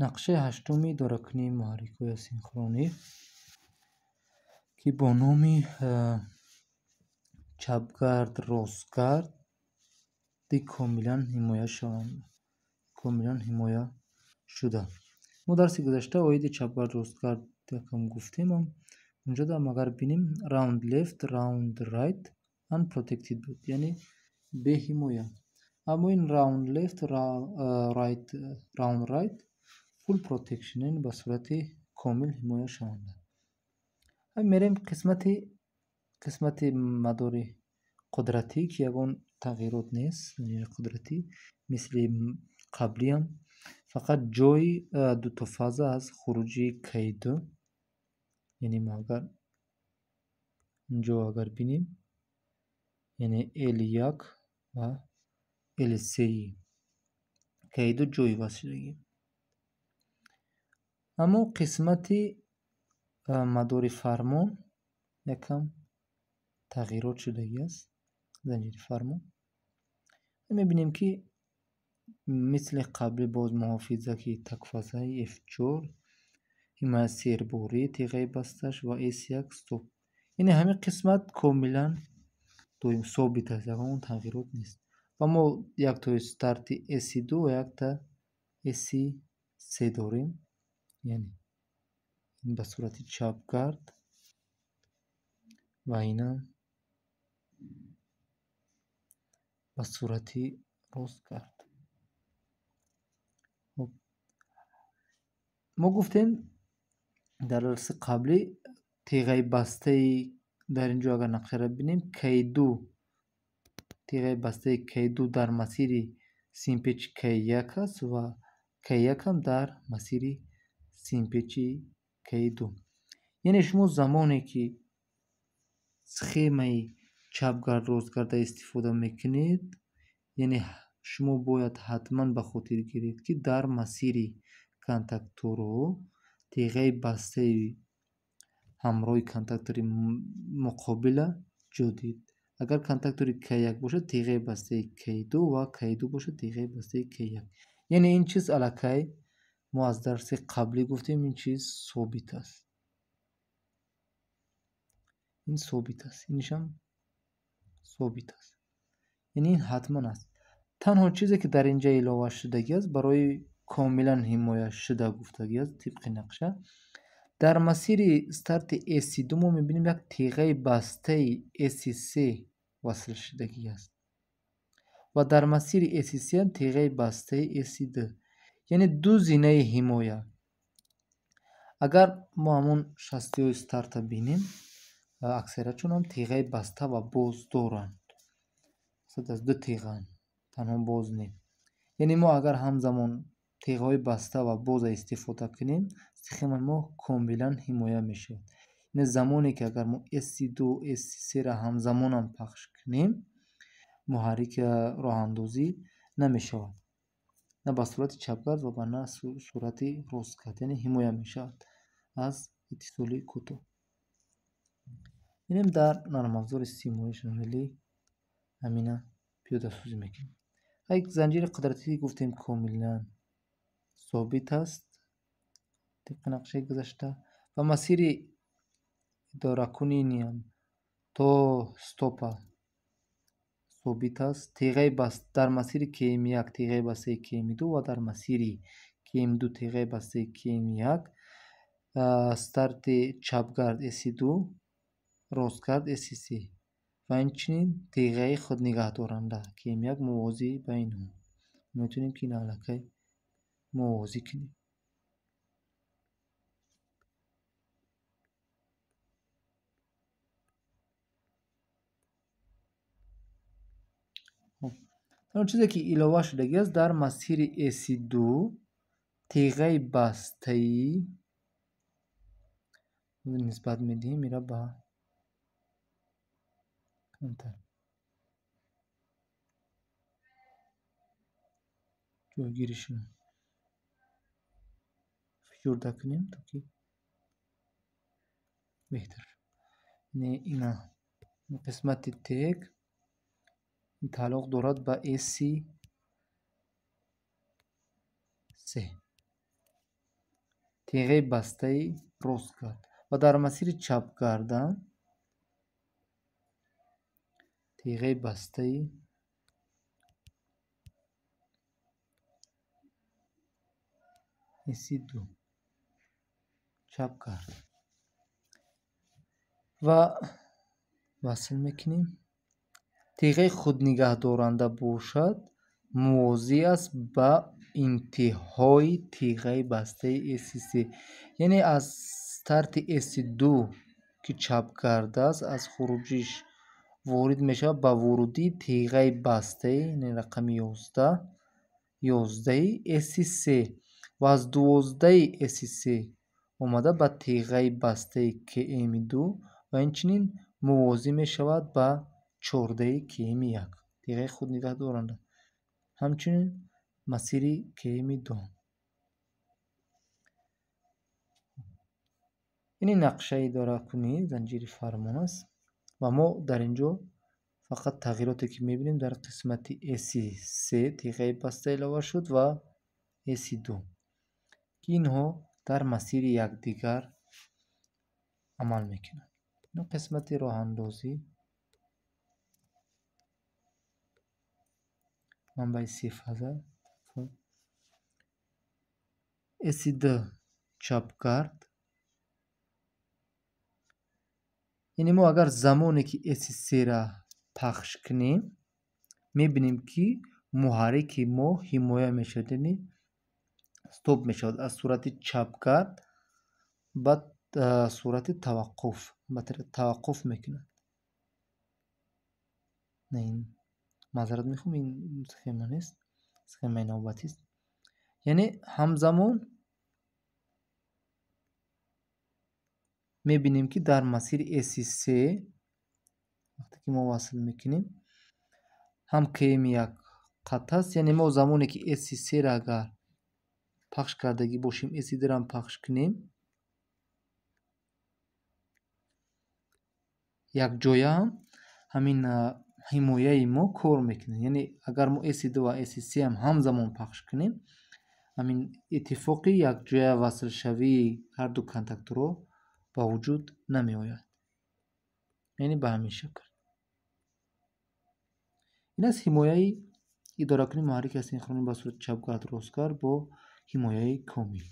Нақшаи ҳаштуми идоракунии муҳаррикҳои асинхронӣ, ки бо номи чапгард ростгарди комилан ҳимоя шаванд, комилан ҳимоя шуда. Мо дарси гузашта оиди чапгард ростгард якам гуфтем. Унҷо дам агар бинем, round left, round right unprotected буд, яъне беҳимоя. Аммо ин round left, right, round right full protection, яъне ба сурати комил ҳимоя шаванда. Мерем қисмати мадори қудратӣ, ки ягон тағйирот нест, қудратӣ мисли қаблиам, фақат ҷои дуто фаза аз хуруҷи К2, яъне мо агар инҷо агар бинем, яъне L1 ва L3 К2 ҷой иваз шудагӣ. Аммо қисмати мадори фармон якам тағйирот шудагӣ аст, занҷири фармон. Мебинем, ки мисли қабли боз муҳофизаки такфазаи F4, ҳимоя серборӣ, теғаи басташ ва S1 стоп. Яъне ҳамин қисмат комилан доим собит аст, ягон тағйирот нест. Ва мо яктои старти S2 ва якта S3 дорем, яъне ин ба сурати чапгард ва инам ба сурати ростгард. Мо гуфтем дар дарси қаблӣ теғаи бастаи дар инҷо агар нақшаро бинем, К2, теғаи бастаи К2 дар масири симпечи К1 аст ва К1 ҳам дар масири симпечи К2. Яъне шумо замоне ки схемаи чапгард ростгарда истифода мекунед, яъне шумо бояд ҳатман ба хотир гиред, ки дар масири контакторҳо теғаи бастаи ҳамроҳи контактори муқобила ҷо диҳед. Агар контактори К1 бошад, теғаи бастаи К2 ва К2 бошад, теғаи бастаи К1. Яъне ин чиз аллакай мо аз дарси қаблӣ гуфтем, ин чиз собит аст. Ин собит аст, инашам собит аст. Яъне ин ҳатман аст. Танҳо чизе ки дар инҷа илова шудагӣ аст, барои комилан ҳимоя шуда гуфтагӣ аст тибқи нақша, дар масири старти S2 мо мебинем як теғаи бастаи S3 васл шудагӣ аст ва дар масири S3 ҳам теғаи бастаи S2, яъне ду зинаи ҳимоя. Агар мо ҳамон шастиҳои старта бинем, аксариятшон ҳам теғаи баста ва боз доранд, аз ду теғаанд, танҳо боз не. Яъне мо агар ҳамзамон теғаҳои баста ва боза истифода кунем, схемаи мо комилан ҳимоя мешавад. Яъне замоне ки агар мо S2, S3-ра ҳамзамонам пахш кунем, муҳаррик роҳандозӣ намешавад, на ба сурати чапгард ва на сурати ростгард, яъне ҳимоя мешавад аз иттисоли кӯтоҳ. Бинем дар нармафзори Simulation Relay ҳамина пиёдасозӣ мекунем. Як занҷири қудратӣ гуфтем комилан собит аст тибқи нақшаи гузашта ва масири идоракуниниам то стопа собит аст. Теғаи баст дар масири КМ1 теғаи бастаи КМ2 ва дар масири КМ2 теғаи бастаи КМ1, старти чапгард S2, ростгард S3 ва инчунин теғаи худнигаҳдоранда КМ1 мувозӣ ба инҳо. Метавонем ки ин аллакай мувозӣ кунем. Танҳо чизе ки илова шудагӣ аст, дар масири S2 теғаи бастаи нисбат медиҳем ира ба камтар ҷойгиришро фишурда кунем, то ки беҳтар. Не, ина қисмати тег тааллуқ дорад ба S3. Тиғаи бастаи ростгард ва дар масири чапгардан тиғаи бастаи S2 чапгард ва васл мекунем. Тиғаи худнигаҳдоранда бошад мувозӣ аст ба интиҳои тиғаи бастаи S3, яъне аз старти S2 ки чапгард аст, аз хуруҷиш ворид мешавад ба вурудии тиғаи бастаи, яъне рақами 11, 11 S3 ва аз 12 S3 омада ба тиғаи бастаи KM2 ва инчунин мувозӣ мешавад ба 14 KM1, тиғаи худнигаҳдоранда, ҳамчунин масири KM2. Ин нақшаи идоракунии занҷири фармон аст ва мо дар ин ҷо фақат тағйироте ки мебинем дар қисмати S3 тиғаи баста илова шуд ва S2, ки инҳо дар масири якдигар амал мекунанд. Ин қисмати роҳандозӣ манбаи се фаза S2 чапгард, яъне мо агар замоне ки S3-ра пахш кунем, мебинем ки муҳаррики мо ҳимоя мешавад, яъне стоп мешавад аз сурати чапгард ба сурати таваққуф, таваққуф мекунад. Не, ин маъзарат мехоҳам, ин схема нест, схемаи навбатист. Яъне ҳамзамон мебинем ки дар масири S3 вақте ки мо васл мекунем ҳам KM1 қатъ аст, яъне мо замоне ки S3-ра агар пахш кардагӣ бошем, S2-ра ҳам пахш кунем, якҷоя ҳам ҳамин ҳимояи мо кор мекунад. Яъне агар мо S2 ва S3 ҳам ҳамзамон пахш кунем, ҳамин иттифоқи якҷоя васлшавии ҳарду контакторҳо ба вуҷуд намеояд. Яъне ба ҳамин шакл. Ин аст ҳимояи идоракунии муҳаррики асинхронӣ ба сурати чапгард ростгард бо ҳимояи комил.